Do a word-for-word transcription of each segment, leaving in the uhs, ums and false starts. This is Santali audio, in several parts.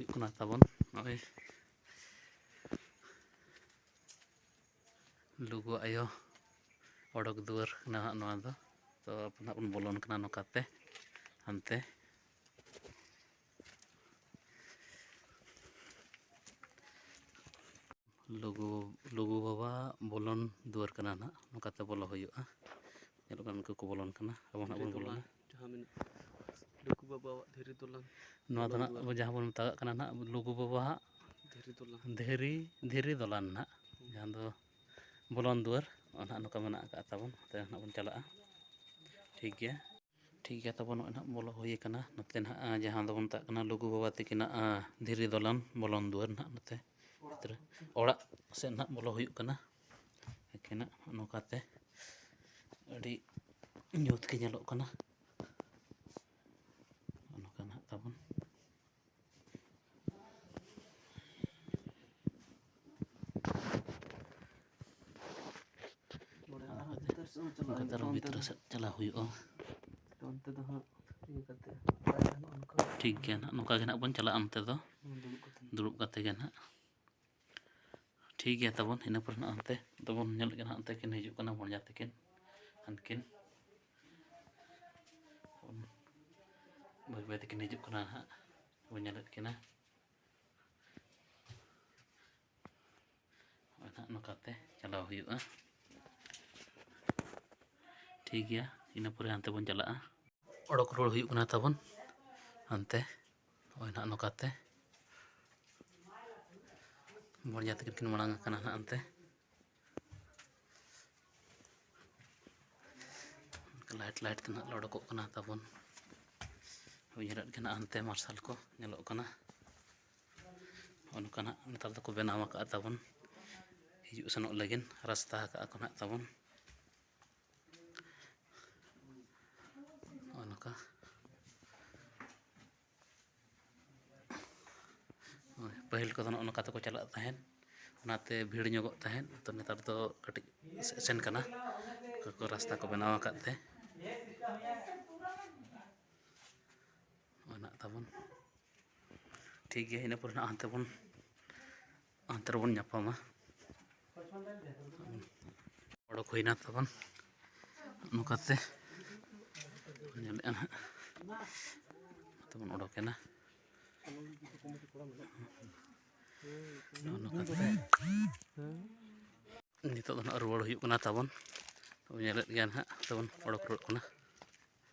ᱦᱩᱭᱩᱜ ᱠᱟᱱᱟ ᱛᱟᱵᱚᱱ ᱱᱚᱜᱼᱚᱭ ᱞᱩᱜᱩ ᱟᱭᱳ ᱚᱰᱚᱠ ᱫᱩᱣᱟᱹᱨ ᱠᱟᱱᱟ ᱦᱟᱸᱜ ᱱᱚᱣᱟ ᱫᱚ᱾ ᱛᱚ ᱟᱵᱚ ᱱᱟᱜ ᱵᱚᱱ ᱵᱚᱞᱚᱱ ᱠᱟᱱᱟ ᱱᱚᱝᱠᱟᱛᱮ ᱦᱟᱱᱛᱮ᱾ ᱞᱩᱜᱩ, ᱞᱩᱜᱩ ᱵᱟᱵᱟ ᱵᱚᱞᱚᱱ ᱫᱩᱣᱟᱹᱨ ᱠᱟᱱᱟ ᱱᱟᱜ, ᱱᱚᱝᱠᱟᱛᱮ ᱵᱚᱞᱚ ᱦᱩᱭᱩᱜᱼᱟ᱾ ᱧᱮᱞᱚᱜ ᱠᱟᱱᱟ ᱩᱱᱠᱩ ᱠᱚ ᱵᱚᱞᱚᱱ ᱠᱟᱱᱟ, ᱟᱵᱚ ᱱᱟᱜ ᱫᱷᱤᱨᱤ ᱵᱚᱱ ᱵᱚᱞᱚᱱᱟ᱾ ᱫᱚᱞᱟᱱ ᱡᱟᱦᱟᱸ ᱢᱮᱱᱟᱜᱼᱟ, ᱞᱩᱜᱩ ᱵᱟᱵᱟᱣᱟᱜ ᱫᱷᱤᱨᱤ ᱫᱚᱞᱟᱱ ᱱᱚᱣᱟ ᱫᱚ ᱵᱚᱞᱚᱱ ᱱᱟᱜ ᱫᱩᱣᱟᱹᱨ᱾ ᱟᱵᱚ ᱡᱟᱦᱟᱸ ᱵᱚᱱ ᱢᱮᱛᱟᱜ ᱠᱟᱱᱟ ᱱᱟᱜ ᱞᱩᱜᱩ ᱵᱟᱵᱟᱣᱟᱜ ᱫᱷᱤᱨᱤ ᱫᱚᱞᱟᱱ᱾ ᱫᱷᱤᱨᱤ, ᱫᱷᱤᱨᱤ ᱫᱚᱞᱟᱱ ᱱᱟᱜ, ᱡᱟᱦᱟᱸ ᱫᱚ ᱵᱚᱞᱚᱱ ᱫᱩᱣᱟᱹᱨ, ᱱᱚᱜᱼᱚ ᱱᱟᱜ ᱱᱚᱝᱠᱟ ᱢᱮᱱᱟᱜ ᱟᱠᱟᱫ ᱛᱟᱵᱚᱱ᱾ ᱛᱮ ᱱᱟᱜ ᱵᱚᱱ ᱪᱟᱞᱟᱜᱼᱟ᱾ ᱴᱷᱤᱠ ᱜᱮᱭᱟ᱾ ᱴᱷᱤᱠ ᱜᱮᱭᱟ ᱛᱟᱵᱚᱱ, ᱱᱚᱜᱼᱚᱭ ᱱᱟᱦᱟᱜ ᱵᱚᱞᱚ ᱦᱩᱭ ᱟᱠᱟᱱᱟ ᱱᱚᱛᱮ ᱱᱟᱦᱟᱜ, ᱟᱸ, ᱡᱟᱦᱟᱸ ᱫᱚᱵᱚᱱ ᱢᱮᱛᱟᱜ ᱠᱟᱱᱟ ᱞᱩᱜᱩ ᱵᱟᱵᱟ ᱛᱤᱠᱤᱱᱟᱜ, ᱟᱸ, ᱫᱷᱤᱨᱤ ᱫᱚᱞᱟᱱ ᱵᱚᱞᱚᱱ ᱫᱩᱣᱟᱹᱨ ᱱᱟᱦᱟᱜ ᱱᱚᱛᱮ ᱵᱷᱤᱛᱨᱤ ᱚᱲᱟᱜ ᱥᱮᱫ ᱱᱟᱦᱟᱜ ᱵᱚᱞᱚ ᱦᱩᱭᱩᱜ ᱠᱟᱱᱟ᱾ ᱮᱠᱷᱮᱱᱟᱜ ᱱᱚᱝᱠᱟᱛᱮ ᱟᱹᱰᱤ ᱧᱩᱛ ᱜᱮ ᱧᱮᱞᱚᱜ ᱠᱟᱱᱟ᱾ ᱱᱚᱝᱠᱟ ᱱᱟᱦᱟᱜ ᱛᱟᱵᱚᱱ᱾ ᱱᱚᱰᱮ ᱟᱨᱦᱚᱸ ᱵᱷᱤᱛᱟᱹᱨ ᱥᱮᱫ ᱦᱚᱸ ᱪᱟᱞᱟᱜ ᱱᱚᱝᱠᱟᱛᱮ ᱦᱩᱭᱩᱜᱼᱟ᱾ ᱟᱨᱦᱚᱸ ᱚᱱᱛᱮ ᱵᱷᱤᱛᱨᱤ ᱫᱚ ᱥᱮᱫ ᱪᱟᱞᱟᱣ ᱦᱩᱭᱩᱜᱼᱟ᱾ ᱛᱚ ᱚᱱᱛᱮ ᱫᱚ ᱦᱟᱸᱜ ᱤᱭᱟᱹ ᱠᱟᱛᱮ ᱵᱟᱭ ᱜᱟᱱᱚᱜᱼᱟ ᱚᱱᱠᱟ᱾ ᱴᱷᱤᱠ ᱜᱮᱭᱟ ᱱᱟᱦᱟᱜ, ᱱᱚᱝᱠᱟ ᱜᱮ ᱱᱟᱦᱟᱜ ᱵᱚᱱ ᱪᱟᱞᱟᱜᱼᱟ ᱚᱱᱛᱮ ᱫᱚ᱾ ᱦᱩᱸ, ᱫᱩᱲᱩᱵ ᱠᱟᱛᱮ᱾ ᱫᱩᱲᱩᱵ ᱠᱟᱛᱮ ᱜᱮ ᱱᱟᱦᱟᱜ᱾ ᱴᱷᱤᱠ ᱜᱮᱭᱟ ᱛᱟᱵᱚᱱ, ᱤᱱᱟᱹ ᱯᱚᱨᱮ ᱱᱟᱦᱟᱜ ᱚᱱᱛᱮ ᱫᱚᱵᱚᱱ ᱧᱮᱞᱮᱫ ᱠᱟᱱᱟ, ᱚᱱᱛᱮ ᱠᱤᱱ ᱦᱤᱡᱩᱜ ᱠᱟᱱᱟ ᱵᱚᱱᱡᱟ ᱛᱟᱹᱠᱤᱱ, ᱦᱟᱱᱠᱤᱱ ᱵᱟᱹᱭ ᱵᱟᱹᱭ ᱛᱮᱠᱤᱱ ᱦᱤᱡᱩᱜ ᱠᱟᱱᱟ ᱱᱟᱦᱟᱜ, ᱵᱚᱱ ᱧᱮᱞᱮᱫ ᱠᱤᱱᱟ᱾ ᱱᱚᱜᱼᱚᱭ ᱱᱟᱦᱟᱜ ᱱᱚᱝᱠᱟᱛᱮ ᱪᱟᱞᱟᱣ ᱦᱩᱭᱩᱜᱼᱟ᱾ ᱴᱷᱤᱠ ᱜᱮᱭᱟ, ᱤᱱᱟᱹ ᱯᱚᱨᱮ ᱦᱟᱱᱛᱮ ᱵᱚᱱ ᱪᱟᱞᱟᱜᱼᱟ᱾ ᱚᱰᱚᱠ ᱨᱩᱣᱟᱹᱲ ᱦᱩᱭᱩᱜ ᱠᱟᱱᱟ ᱛᱟᱵᱚᱱ ᱦᱟᱱᱛᱮ᱾ ᱱᱚᱜᱼᱚᱭ ᱱᱟᱦᱟᱜ ᱱᱚᱝᱠᱟᱛᱮ ᱵᱚᱱᱡᱟ ᱛᱟᱹᱠᱤᱱ ᱠᱤᱱ ᱢᱟᱲᱟᱝ ᱟᱠᱟᱱᱟ ᱱᱟᱦᱟᱜ ᱦᱟᱱᱛᱮ᱾ ᱞᱟᱭᱤᱴ ᱞᱟᱭᱤᱴ ᱛᱮ ᱱᱟᱦᱟᱜ ᱞᱮ ᱚᱰᱚᱠᱚᱜ ᱠᱟᱱᱟ ᱛᱟᱵᱚᱱ᱾ ᱩᱭᱦᱟᱹᱨᱮᱫ ᱜᱮ ᱱᱟᱦᱟᱜ ᱦᱟᱱᱛᱮ ᱢᱟᱨᱥᱟᱞ ᱠᱚ ᱧᱮᱞᱚᱜ ᱠᱟᱱᱟ᱾ ᱱᱚᱜᱼᱚ ᱱᱚᱝᱠᱟ ᱱᱟᱦᱟᱜ ᱱᱮᱛᱟᱨ ᱫᱚᱠᱚ ᱵᱮᱱᱟᱣ ᱟᱠᱟᱫᱼᱟ ᱛᱟᱵᱚᱱ, ᱦᱤᱡᱩᱜ ᱥᱮᱱᱚᱜ ᱞᱟᱹᱜᱤᱫ ᱨᱟᱥᱛᱟ ᱟᱠᱟᱫᱼᱟ ᱠᱚ ᱱᱟᱦᱟᱜ ᱛᱟᱵᱚᱱ᱾ ᱱᱚᱜᱼᱚ ᱱᱚᱝᱠᱟ᱾ ᱦᱳᱭ, ᱯᱟᱹᱦᱤᱞ ᱠᱚᱫᱚ ᱱᱚᱜᱼᱚ ᱱᱚᱝᱠᱟ ᱛᱮᱠᱚ ᱪᱟᱞᱟᱜ ᱛᱟᱦᱮᱸᱫ, ᱚᱱᱟᱛᱮ ᱵᱷᱤᱲ ᱧᱚᱜᱚᱜ ᱛᱟᱦᱮᱸᱫ᱾ ᱛᱚ ᱱᱮᱛᱟᱨ ᱫᱚ ᱠᱟᱹᱴᱤᱡ ᱮᱥᱮᱱ ᱠᱟᱱᱟ, ᱨᱟᱥᱛᱟ ᱠᱚ ᱵᱮᱱᱟᱣ ᱟᱠᱟᱫ ᱛᱮ᱾ ᱱᱚᱜᱼᱚᱭ ᱱᱟᱜ ᱛᱟᱵᱚᱱ᱾ ᱴᱷᱤᱠ ᱜᱮᱭᱟ, ᱤᱱᱟᱹ ᱯᱚᱨᱮ ᱱᱟᱜ ᱦᱟᱱᱛᱮ ᱵᱚᱱ, ᱦᱟᱱᱛᱮ ᱨᱮᱵᱚᱱ ᱧᱟᱯᱟᱢᱟ᱾ ᱚᱰᱚᱠ ᱦᱩᱭᱱᱟ ᱛᱟᱵᱚᱱ ᱱᱚᱝᱠᱟᱛᱮ, ᱧᱮᱞᱮᱫᱼᱟ ᱱᱟᱦᱟᱜ, ᱛᱮᱵᱚᱱ ᱚᱰᱚᱠᱮᱱᱟ ᱱᱚᱜᱼᱚ ᱱᱚᱝᱠᱟᱛᱮ᱾ ᱱᱤᱛᱚᱜ ᱫᱚ ᱱᱟᱦᱟᱜ ᱨᱩᱣᱟᱹᱲ ᱦᱩᱭᱩᱜ ᱠᱟᱱᱟ ᱛᱟᱵᱚᱱ᱾ ᱛᱚ, ᱧᱮᱞᱮᱫ ᱜᱮᱭᱟ ᱱᱟᱦᱟᱜ, ᱛᱟᱵᱚᱱ ᱚᱰᱚᱠ ᱨᱩᱣᱟᱹᱲᱚᱜ ᱠᱟᱱᱟ᱾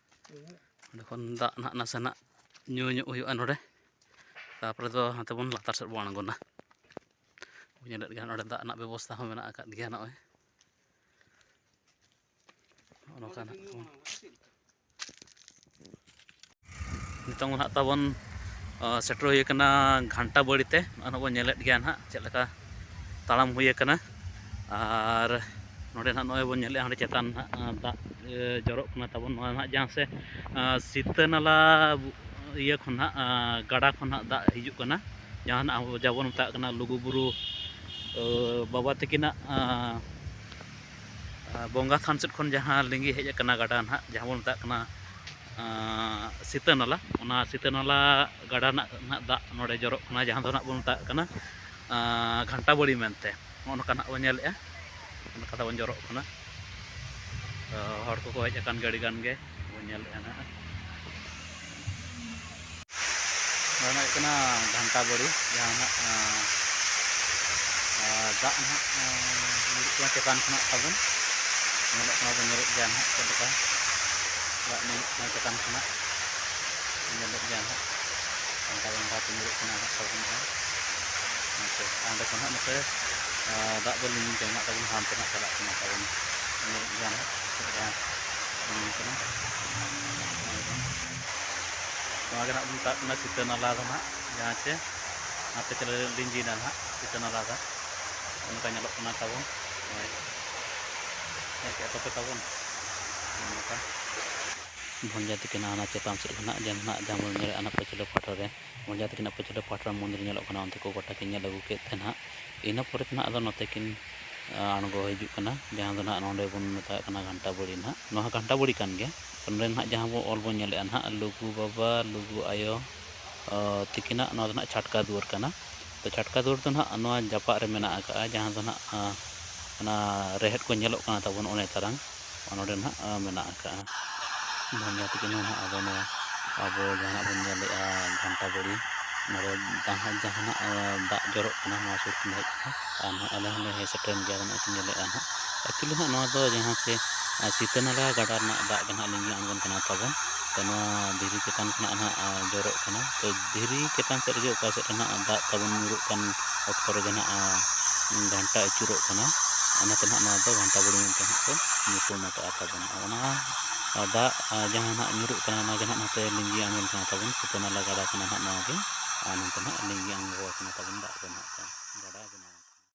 ᱚᱸᱰᱮ ᱠᱷᱚᱱ ᱫᱟᱜ ᱱᱟᱦᱟᱜ ᱱᱟᱥᱮᱱᱟᱜ ᱧᱩ ᱧᱚᱜ ᱦᱩᱭᱩᱜᱼᱟ ᱱᱚᱰᱮ, ᱛᱟᱨᱯᱚᱨᱮ ᱫᱚ ᱦᱟᱱᱛᱮ ᱵᱚᱱ ᱞᱟᱛᱟᱨ ᱥᱮᱫ ᱵᱚᱱ ᱟᱬᱜᱚᱱᱟ᱾ ᱧᱮᱞᱮᱫ ᱜᱮᱭᱟ ᱱᱚᱰᱮ ᱫᱟᱜ ᱨᱮᱱᱟᱜ ᱵᱮᱵᱚᱥᱛᱷᱟ ᱦᱚᱸ ᱢᱮᱱᱟᱜ ᱟᱠᱟᱫ ᱜᱮᱭᱟ ᱱᱚᱜᱼᱚᱭ᱾ ᱱᱚᱜᱼᱚ ᱱᱚᱝᱠᱟ ᱱᱟᱜ ᱛᱟᱵᱚᱱ᱾ ᱱᱤᱛᱚᱝ ᱱᱟᱦᱟᱜ ᱛᱟᱵᱚᱱ, ᱟ, ᱥᱮᱴᱮᱨ ᱦᱩᱭ ᱟᱠᱟᱱᱟ ᱜᱷᱟᱱᱴᱟ ᱵᱟᱲᱤ ᱛᱮ᱾ ᱱᱚᱜᱼᱚᱭ ᱱᱟᱦᱟᱜ ᱵᱚᱱ ᱧᱮᱞᱮᱫ ᱜᱮᱭᱟ ᱱᱟᱦᱟᱜ ᱪᱮᱫ ᱞᱮᱠᱟ ᱛᱟᱲᱟᱢ ᱦᱩᱭ ᱟᱠᱟᱱᱟ᱾ ᱟᱨ ᱱᱚᱰᱮ ᱱᱟᱦᱟᱜ ᱱᱚᱜᱼᱚᱭ ᱵᱚᱱ ᱧᱮᱞᱮᱫᱼᱟ, ᱦᱟᱸᱰᱮ ᱪᱮᱛᱟᱱ ᱱᱟᱦᱟᱜ, ᱟ, ᱫᱟᱜ, ᱮ, ᱡᱚᱨᱚᱜ ᱠᱟᱱᱟ ᱛᱟᱵᱚᱱ᱾ ᱱᱚᱣᱟ ᱱᱟᱦᱟᱜ ᱡᱟᱦᱟᱸ ᱥᱮ, ᱟ, ᱥᱤᱛᱟᱹ ᱱᱟᱞᱟ ᱤᱭᱟᱹ ᱠᱷᱚᱱ ᱱᱟᱦᱟᱜ, ᱟ, ᱜᱟᱰᱟ ᱠᱷᱚᱱ ᱱᱟᱦᱟᱜ ᱫᱟᱜ ᱦᱤᱡᱩᱜ ᱠᱟᱱᱟ, ᱡᱟᱦᱟᱸ ᱱᱟᱦᱟᱜ ᱟᱵᱚ ᱡᱟᱦᱟᱸ ᱵᱚᱱ ᱢᱮᱛᱟᱜ ᱠᱟᱱᱟ ᱞᱩᱜᱩᱵᱩᱨᱩ, ᱟ, ᱵᱟᱵᱟ ᱛᱟᱹᱠᱤᱱᱟᱜ, ᱟ, ᱟᱨ ᱵᱚᱸᱜᱟ ᱛᱷᱟᱱ ᱥᱮᱫ ᱠᱷᱚᱱ ᱡᱟᱦᱟᱸ ᱞᱤᱸᱜᱤ ᱦᱮᱡ ᱟᱠᱟᱱᱟ ᱜᱟᱰᱟ ᱱᱟᱦᱟᱜ, ᱡᱟᱦᱟᱸ ᱵᱚᱱ ᱢᱮᱛᱟᱜ ᱠᱟᱱᱟ, ᱟᱸ, ᱥᱤᱛᱟᱹ ᱱᱟᱞᱟ, ᱚᱱᱟ ᱥᱤᱛᱟᱹ ᱱᱟᱞᱟ ᱜᱟᱰᱟ ᱨᱮᱱᱟᱜ ᱱᱟᱦᱟᱜ ᱫᱟᱜ ᱱᱚᱰᱮ ᱡᱚᱨᱚᱜ ᱠᱟᱱᱟ, ᱡᱟᱦᱟᱸ ᱫᱚ ᱱᱟᱦᱟᱜ ᱵᱚᱱ ᱢᱮᱛᱟᱜ ᱠᱟᱱᱟ, ᱟᱸ, ᱜᱷᱟᱱᱴᱟ ᱵᱟᱲᱤ ᱢᱮᱱᱛᱮ᱾ ᱱᱚᱜᱼᱚ ᱱᱚᱝᱠᱟ ᱱᱟᱦᱟᱜ ᱵᱚᱱ ᱧᱮᱞᱮᱫᱼᱟ, ᱚᱱᱠᱟ ᱛᱮᱵᱚᱱ ᱡᱚᱨᱚᱜ ᱠᱟᱱᱟ᱾ ᱛᱚ, ᱦᱚᱲ ᱠᱚᱠᱚ ᱦᱮᱡ ᱟᱠᱟᱱ ᱜᱮᱭᱟ ᱟᱹᱰᱤ ᱜᱟᱱ ᱜᱮ, ᱵᱚᱱ ᱧᱮᱞᱮᱫᱼᱟ ᱱᱟᱦᱟᱜ᱾ ᱱᱚᱣᱟ ᱦᱩᱭᱩᱜ ᱠᱟᱱᱟ ᱜᱷᱟᱱᱴᱟ ᱵᱟᱲᱤ, ᱡᱟᱦᱟᱸ ᱱᱟᱜ, ᱟᱸ, ᱟᱸ, ᱫᱟᱜ ᱱᱟᱜ, ᱟᱸ, ᱧᱩᱨᱩᱜ ᱠᱟᱱᱟ ᱪᱮᱛᱟᱱ ᱠᱷᱚᱱᱟᱜ ᱛᱟᱵᱚᱱ᱾ ᱧᱮᱞᱚᱜ ᱠᱟᱱᱟ, ᱵᱚᱱ ᱧᱮᱞᱮᱫ ᱜᱮᱭᱟ ᱱᱟᱜ ᱪᱮᱫ ᱞᱮᱠᱟ ᱫᱟᱜ ᱧᱩᱨᱩᱜ ᱠᱟᱱᱟ ᱪᱮᱛᱟᱱ ᱠᱷᱚᱱᱟᱜ᱾ ᱧᱮᱞᱮᱫ ᱜᱮᱭᱟ ᱱᱟᱜ, ᱜᱷᱟᱱᱴᱟ ᱜᱷᱟᱱᱴᱟ ᱛᱮ ᱧᱩᱨᱩᱜ ᱠᱟᱱᱟ ᱱᱟᱜ ᱛᱟᱵᱚᱱ ᱱᱚᱜᱼᱚᱭ᱾ ᱦᱮᱸ ᱥᱮ, ᱚᱸᱰᱮ ᱠᱷᱚᱱ ᱦᱟᱸᱜ ᱱᱚᱛᱮ, ᱟᱸ, ᱫᱟᱜ ᱫᱚ ᱞᱤᱸᱜᱤᱱ ᱠᱟᱱᱟ ᱛᱟᱵᱚᱱ, ᱦᱟᱱᱛᱮ ᱱᱟᱜ ᱪᱟᱞᱟᱜ ᱠᱟᱱᱟ ᱛᱟᱵᱚᱱ᱾ ᱧᱮᱞᱮᱫ ᱜᱮᱭᱟ ᱱᱟᱜ ᱪᱮᱫ ᱞᱮᱠᱟ ᱞᱤᱸᱜᱤᱱ ᱠᱟᱱᱟ᱾ ᱱᱚᱣᱟ ᱜᱮ ᱱᱟᱜ ᱵᱚᱱ ᱢᱮᱛᱟᱜ ᱠᱟᱱᱟ ᱥᱤᱛᱟᱹ ᱱᱟᱞᱟ ᱫᱚ ᱱᱟᱜ, ᱡᱟᱦᱟᱸ ᱪᱮ ᱱᱟᱛᱮ ᱪᱟᱞᱟᱣ ᱞᱤᱸᱡᱤᱱᱟ ᱱᱟᱜ ᱥᱤᱛᱟᱹ ᱱᱟᱞᱟ ᱫᱚ᱾ ᱚᱱᱠᱟ ᱧᱮᱞᱚᱜ ᱠᱟᱱᱟ ᱛᱟᱵᱚᱱ᱾ ᱦᱳᱭ᱾ ᱧᱮᱞ ᱠᱮᱫ ᱛᱟᱯᱮ ᱛᱟᱵᱚᱱ᱾ ᱱᱚᱝᱠᱟ᱾ ᱵᱷᱚᱸᱡᱟ ᱛᱟᱹᱠᱤᱱᱟᱜ ᱚᱱᱟ ᱪᱮᱛᱟᱱ ᱥᱮᱫ ᱠᱷᱚᱱᱟᱜ ᱡᱟᱦᱟᱸ ᱱᱟᱜ, ᱡᱟᱦᱟᱸ ᱵᱚᱱ ᱧᱮᱞᱮᱫᱼᱟ, ᱚᱱᱟ ᱯᱟᱹᱪᱷᱞᱟᱹ ᱯᱟᱦᱴᱟ ᱨᱮ, ᱵᱷᱚᱸᱡᱟ ᱛᱟᱹᱠᱤᱱᱟᱜ ᱯᱟᱹᱪᱷᱞᱟᱹ ᱯᱟᱦᱴᱟ ᱨᱮ ᱢᱚᱱᱫᱤᱨ ᱧᱮᱞᱚᱜ ᱠᱟᱱᱟ, ᱚᱱᱛᱮ ᱠᱚ ᱜᱚᱴᱟ ᱠᱤᱱ ᱧᱮᱞ ᱟᱹᱜᱩ ᱠᱮᱫ ᱛᱮ ᱱᱟᱦᱟᱜ, ᱤᱱᱟᱹ ᱯᱚᱨᱮ ᱛᱮ ᱱᱟᱦᱟᱜ ᱟᱫᱚ ᱱᱚᱛᱮ ᱠᱤᱱ, ᱟ, ᱟᱬᱜᱚ ᱦᱤᱡᱩᱜ ᱠᱟᱱᱟ, ᱡᱟᱦᱟᱸ ᱫᱚ ᱱᱟᱦᱟᱜ ᱱᱚᱰᱮ ᱵᱚᱱ ᱢᱮᱛᱟᱜ ᱠᱟᱱᱟ ᱜᱷᱟᱱᱴᱟ ᱵᱟᱲᱤ ᱱᱟᱦᱟᱜ᱾ ᱱᱚᱣᱟ ᱦᱚᱸ ᱜᱷᱟᱱᱴᱟ ᱵᱟᱲᱤ ᱠᱟᱱ ᱜᱮᱭᱟ᱾ ᱱᱚᱰᱮ ᱱᱟᱦᱟᱜ ᱡᱟᱦᱟᱸ ᱵᱚ ᱚᱞ ᱵᱚᱱ ᱧᱮᱞᱮᱫᱼᱟ ᱱᱟᱦᱟᱜ, ᱞᱩᱜᱩ ᱵᱟᱵᱟ, ᱞᱩᱜᱩ ᱟᱭᱳ, ᱛᱤᱠᱤᱱᱟᱜ ᱱᱚᱣᱟ ᱫᱚ ᱱᱟᱦᱟᱜ ᱪᱷᱟᱴᱠᱟ ᱫᱩᱣᱟᱹᱨ ᱠᱟᱱᱟ᱾ ᱛᱚ ᱪᱷᱟᱴᱠᱟ ᱫᱩᱣᱟᱹᱨ ᱫᱚ ᱱᱟᱦᱟᱜ ᱱᱚᱣᱟ ᱡᱟᱯᱟᱜ ᱨᱮ ᱢᱮᱱᱟᱜ ᱟᱠᱟᱫᱼᱟ, ᱡᱟᱦᱟᱸ ᱫᱚ ᱱᱟᱦᱟᱜ ᱚᱱᱟ ᱨᱮᱦᱮᱫ ᱠᱚ ᱧᱮᱞᱚᱜ ᱠᱟᱱᱟ ᱛᱟᱵᱚᱱ ᱚᱱᱮ ᱛᱟᱨᱟᱝ, ᱱᱚᱰᱮ ᱱᱟᱦᱟᱜ ᱢᱮᱱᱟᱜ ᱟᱠᱟᱫᱼᱟ᱾ ᱵᱷᱟᱝᱜᱟ ᱛᱤᱠᱤᱱ ᱦᱚᱸ ᱱᱟᱦᱟᱜ ᱟᱵᱚ ᱱᱚᱣᱟ ᱟᱵᱚ ᱡᱟᱦᱟᱱᱟᱜ ᱵᱚᱱ ᱧᱮᱞᱮᱫᱼᱟ ᱜᱷᱟᱱᱴᱟ ᱵᱟᱹᱲᱤ, ᱱᱚᱰᱮ ᱡᱟᱦᱟᱸ ᱡᱟᱦᱟᱱᱟᱜ ᱫᱟᱜ ᱡᱚᱨᱚᱜ ᱠᱟᱱᱟ ᱱᱚᱣᱟ ᱥᱩᱨ ᱠᱷᱚᱱ ᱦᱮᱡ ᱠᱟᱱᱟ᱾ ᱟᱨ ᱱᱟᱦᱟᱜ ᱟᱞᱮ ᱦᱚᱸᱞᱮ ᱦᱮᱡ ᱥᱮᱴᱮᱨᱮᱱ ᱜᱮᱭᱟ, ᱱᱚᱜᱼᱚᱭ ᱯᱮ ᱧᱮᱞᱮᱫᱼᱟ ᱱᱟᱦᱟᱜ᱾ Actually ᱱᱟᱦᱟᱜ ᱱᱚᱣᱟ ᱫᱚ ᱡᱟᱦᱟᱸ ᱪᱮ ᱥᱤᱛᱟᱹ ᱱᱟᱞᱟ ᱜᱟᱰᱟ ᱨᱮᱱᱟᱜ ᱫᱟᱜ ᱜᱮ ᱱᱟᱦᱟᱜ ᱞᱤᱸᱜᱤ ᱟᱬᱜᱚᱱ ᱠᱟᱱᱟ ᱛᱟᱵᱚᱱ᱾ ᱛᱚ ᱱᱚᱣᱟ ᱫᱷᱤᱨᱤ ᱪᱮᱛᱟᱱ ᱠᱷᱚᱱᱟᱜ ᱱᱟᱦᱟᱜ ᱡᱚᱨᱚᱜ ᱠᱟᱱᱟ᱾ ᱛᱚ ᱫᱷᱤᱨᱤ ᱪᱮᱛᱟᱱ ᱥᱮᱫ ᱨᱮᱜᱮ ᱚᱠᱟ ᱥᱮᱫ ᱨᱮ ᱱᱟᱦᱟᱜ ᱫᱟᱜ ᱛᱟᱵᱚᱱ ᱧᱩᱨᱩᱜ ᱠᱟᱱ ᱚᱠᱛᱚ ᱨᱮᱜᱮ ᱱᱟᱦᱟᱜ ᱜᱷᱟᱱᱴᱟ ᱟᱹᱪᱩᱨᱚᱜ ᱠᱟᱱᱟ᱾ ᱚᱱᱟᱛᱮ ᱱᱟᱦᱟᱜ ᱱᱚᱣᱟ ᱫᱚ ᱜᱷᱟᱱᱴᱟ ᱵᱟᱹᱲᱤ ᱢᱮᱱᱛᱮ ᱱᱟᱦᱟᱜ ᱠᱚ ᱧᱩᱛᱩᱢ ᱟᱠᱟᱫᱼᱟ ᱛᱟᱵᱚᱱ᱾ ᱚᱱᱟ ᱫᱟᱜ ᱡᱟᱦᱟᱸ ᱱᱟᱦᱟᱜ ᱧᱩᱨᱩᱜ ᱠᱟᱱᱟ, ᱚᱱᱟ ᱜᱮ ᱱᱟᱦᱟᱜ ᱱᱚᱛᱮ ᱞᱤᱸᱜᱤ ᱟᱬᱜᱚᱱ ᱠᱟᱱᱟ ᱛᱟᱵᱚᱱ ᱥᱤᱛᱟᱹ ᱱᱟᱞᱟ ᱜᱟᱰᱟ ᱠᱷᱚᱱᱟᱜ ᱱᱟᱦᱟᱜ ᱱᱚᱣᱟ ᱜᱮ ᱟᱨ ᱱᱚᱛᱮ ᱱᱟᱦᱟᱜ ᱞᱤᱸᱜᱤ ᱟᱬᱜᱚ ᱟᱠᱟᱱᱟ ᱛᱟᱵᱚᱱ ᱫᱟᱜ ᱫᱚ ᱱᱟᱦᱟᱜ ᱜᱟᱰᱟ ᱵᱮᱱᱟᱣ᱾